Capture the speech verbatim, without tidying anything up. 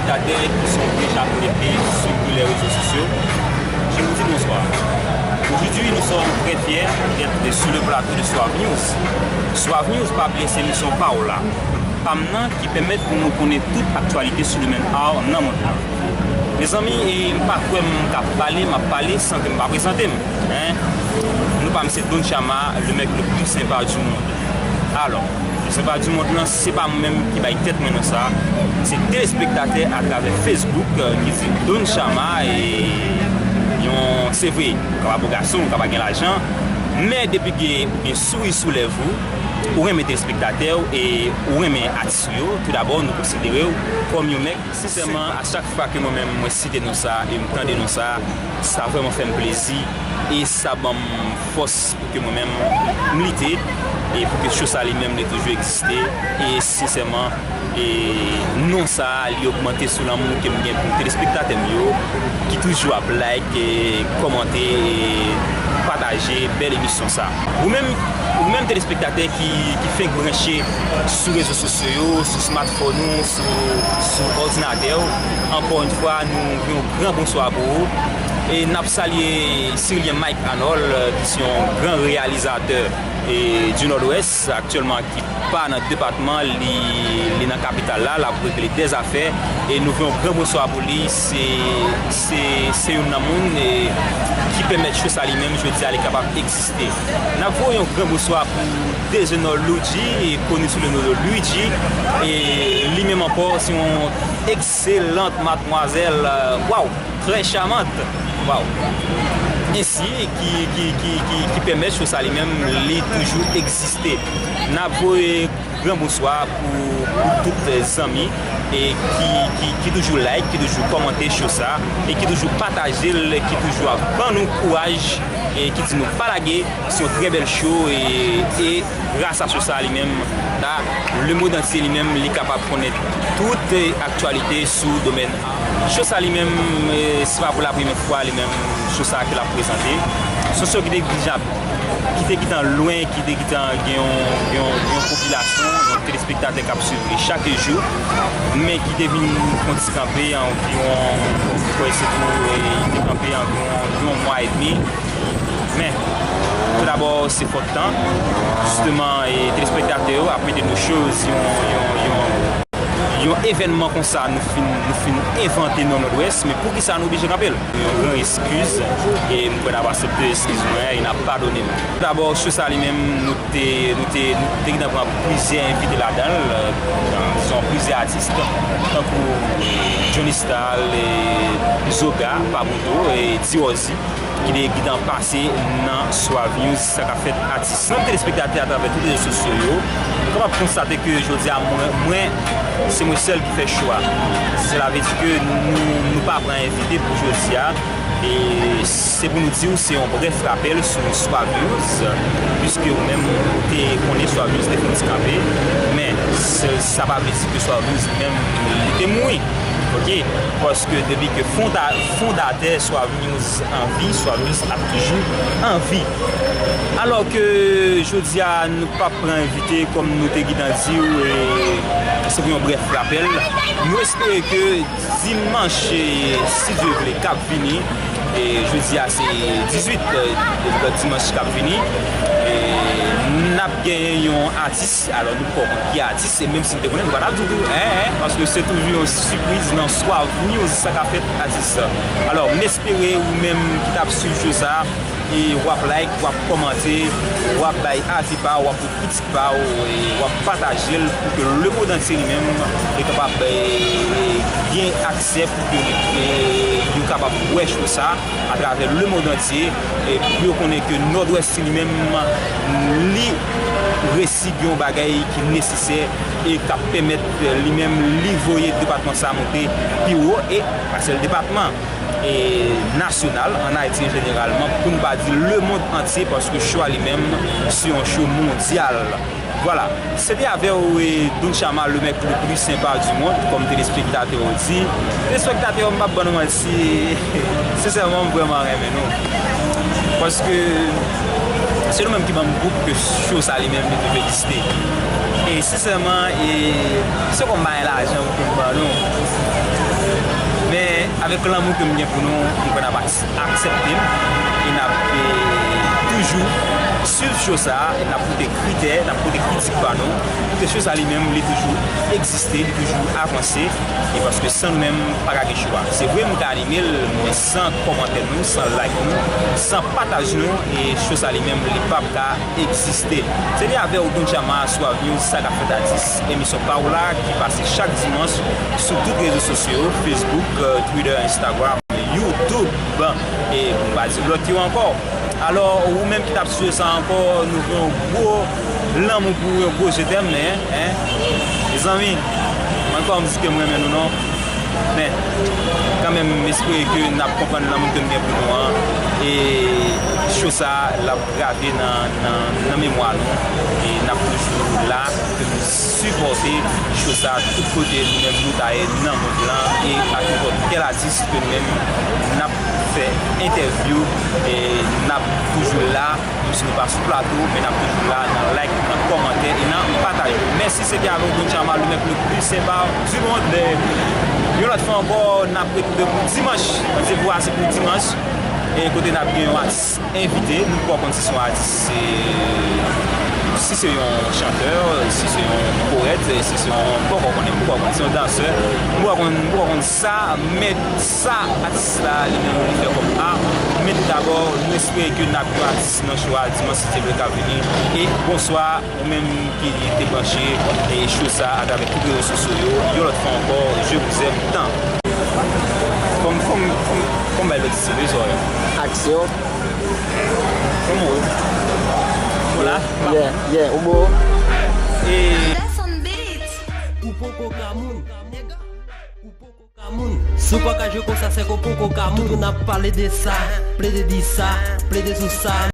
Téléspectateurs qui sont déjà connectés sur les réseaux sociaux, je vous dis bonsoir. Aujourd'hui, nous sommes très fiers d'être sur le plateau de Suave News. Suave News pa bliye se emisyon pa w la, pa m nan, ki pèmèt pou nou konnen tout aktyalite sou domèn art nan mond lan. Mezanmi, e m pa kwè m ka pale, m ap pale san ke m pa prezante m. Hein? Nou pa m se Don Chama, le mec le plus sympa du monde. Alò, le sympa du monde lan, se pa mwen menm ki bay tèt mwen non sa. Se telespektatè atravè Facebook, euh, ki di Don Chama e yon, se vre, ou ka pa bo gason, ou ka pa gen lajan, men depi gen, ou gen souri sou lèv ou, ou renmen telespektatè w e ou renmen atis ou yo, tou dabò, nou konsidere w kòm yon nèg. Sensèman, a chak fwa ke mwen menm mwen site non sa e m tande non sa, sa vrèman fè m plezi e sa ban m fòs pou ke mwen menm m lite e pou ke show sa li menm li toujou egziste. E sensèman, e non sa a li ogmante sou lanmou ke m gen pou telespektatè m yo ki toujou ap like, e kòmante, e pataje bèl emisyon sa. Ou menm, ou menm telespektatè ki, ki fenk branche sou rezo sosyo yo, sou smartphone ou, sou, sou òdinatè w, ankò yon fwa, nou yon gran bonswa pou ou. E n ap salye Cyrilien Mike Arnold, ki se yon gran reyalizatè, e, du Nòdwès, aktyèlman ki pa nan depatman, li, li nan kapital la, l ap regle dè zafè, e nou voye yon gran bonswa pou li, se, se, se youn nan moun, e, ki pèmèt show sa li menm, jodi a, li kapab egziste. N ap voye yon gran bonswa pou Dezenor Luigi, e koni sou le non de Luigi, e li menm ankò, se yon ekselant madmwazèl, e, waw, très charmante, waw, ensi ki, ki, ki, ki, ki pèmèt show sa li menm, li toujou egziste. N ap voye gran bonswa pou, pou tout zanmi e ki, ki, ki toujou like, ki toujou kòmante show sa e ki toujou pataje l, ki toujou ap ban nou kouraj e ki di nou pa lage, se yon trè bèl show e, e gras a show sa li menm, la, le monde entier li menm, li kapab konnen tout, e, aktyalite sou domèn. Show sa li menm, e, se pa pou la premyè fwa li menm, show sa ke l ap prezante. Se yon show ki te deja, ki te gentan lwen, ki te gentan gen yon, gen yon, gen yon popilasyon, yon telespektatè k ap swiv li chak jou, men ki te vin pran ti kanpe anviwon, m kwè se pou, e, li te kanpe anviwon yon mwa edmi. Men, tou dabò, se fòt tan. Jisteman, e, telespektatè yo ap mete nou choz yon, yon, yon, yon evènman konsa nou fin, nou fin envante nan Nòdwès, men poukisa nou oblije kanpe l? Yon gran eskiz, e m kwè n ap aksepte eskiz mwen, e n ap padone m. Tou dabò, show sa li menm, nou te, nou te, nou te gentan pran plizyè envite ladan l, e, dizon, plizyè atis, tankou Johnny Star, e, Zoga, Pabouto, e Diwozi, ki te gentan pase nan Suave News, sa k ap fèt atis. Nan telespektatè atravè tout rezo sosyo yo, nou kapab konstate ke jodi a, mwen, mwen, se mwen sèl ki fè show a. Sela vle di ke nou, nou, nou pa pran envite pou jodi a. E se pou nou di w, se yon brèf rapèl sou Suave News, piske ou menm ou te konnen Suave News te fè yon ti kanpe, men se, sa pa vle di ke Suave News li menm, li te mouri. Oke? Paske depi ke fonda-, fondatè Suave News an vi, Suave News ap toujou an vi. Alò ke jodi a, nou p ap pran envite, kòm nou te gentan di w, e se pou yon brèf rapèl. Nou espere ke dimanch, e, si Dye vle, k ap vini, e jodi a se dizuit, e, dimanch k ap vini, e n ap genyen yon atis. Alò, nou poko konn ki atis, e menm si n te konnen, nou pa t ap di w tou, en, en, paske se toujou yon sipriz nan Suave News, sa k ap fèt atis. Alò, m espere ou menm ki t ap swiv show sa, e w ap like, w ap kòmante, w ap bay avi pa w, w ap kritik pa w, e w ap pataje l pou ke lemonn antye li menm li kapab, e, gen aksè pou ke, e, yo kapab wè show sa atravè lemonn antye, e pou yo konnen ke Nòdwès li menm li resi gen yon bagay ki nesesè e k ap pèmèt li menm li voye depatman sa monte pi wo e pa sèl depatman e nasyonal, ann Ayiti jeneralman, pou n pa di lemonn antye, paske show a li menm, se yon show mondyal. Vwala, se te avè w, e, Don Chama, le mec le plus sympa du monde, kòm telespektatè yo di. Telespektatè yo, m p ap ban nou manti, sensèman, m vrèman renmen nou. Paske se nou menm ki ban m gwoup ke show sa li menm li te egziste. E sensèman, e se kòm pa gen lajan pou ke m ban nou. Avèk lanmou ke m gen pou nou, m kwè n ap ak- aksepte m e n ap, e, toujou swiv show sa a, e n ap pote kritè, n ap pote kritik pa nou, pou ke show sa li menm, li toujou egziste, li toujou avanse, e paske san nou menm, pa ka gen show a. Se vre, m ka anime l, men san kòmantè nou, san like nou, san pataj nou, e show sa li menm, li p ap ka egziste. Se te avè w, Don Chama, sou Avni, sa k ap fèt atis, emisyon pa w la, ki pase chak dimanch sou tout rezo sosyo, Facebook, euh, Twitter, Instagram, YouTube, e pou m pa di lòt yo ankò. Alò, ou menm ki t ap swiv sa ankò, nou fè yon gwo lanmou pou ou, yon gwo je t'aime, men, en, mezanmi, mwen pa di ke m renmen nou non, men kanmenm, m espere ke n ap konprann lanmou ke m gen pou nou an, e show sa a, l ap grave nan, nan, nan memwa nou, e n ap toujou la pou nou sipòte show sa a tout kote nou menm nou ta ye nan mond lan, e ak nenpòt kèl atis ke nou menm n ap fè entèvyou, e n ap toujou la, menm si nou pa sou plato, men n ap toujou la nan like, nan kòmantè e nan pataje. Mèsi, se te avèk Don Chama, le mec le plus sympa du monde. E yon lòt fwa ankò, n ap retwouve pou dimanch. Randevou a se pou dimanch, e kote n ap gen yon atis envite. Nou poko konn si se yon atis, se, si se yon chantè, si se yon powèt, si se yon, poko konnen, poko konnen, si se yon dansè. Poko konnen, poko konnen sa, men sa atis la, li menm li fè kòm a. Men tou dabò, nou espere ke n ap gen atis nan show a dimanch si Dye vle k ap vini. E bonswa, ou menm ki te branche, e show sa atravè tout rezo sosyo yo. Yon lòt fwa ankò, je vous aime tant. Fò m, fò m, fò m, fò m bay lòt ti seri, sorry. Aksyon. Fò m wè. Voilà. Yeah, yeah, ou bon. E Anderson Beats. Ou poko ka moun. Ou poko ka moun. Si w pa ka jwe konsa, se ke w poko ka moun. N ap pale de sa, plede di sa, plede sou sa.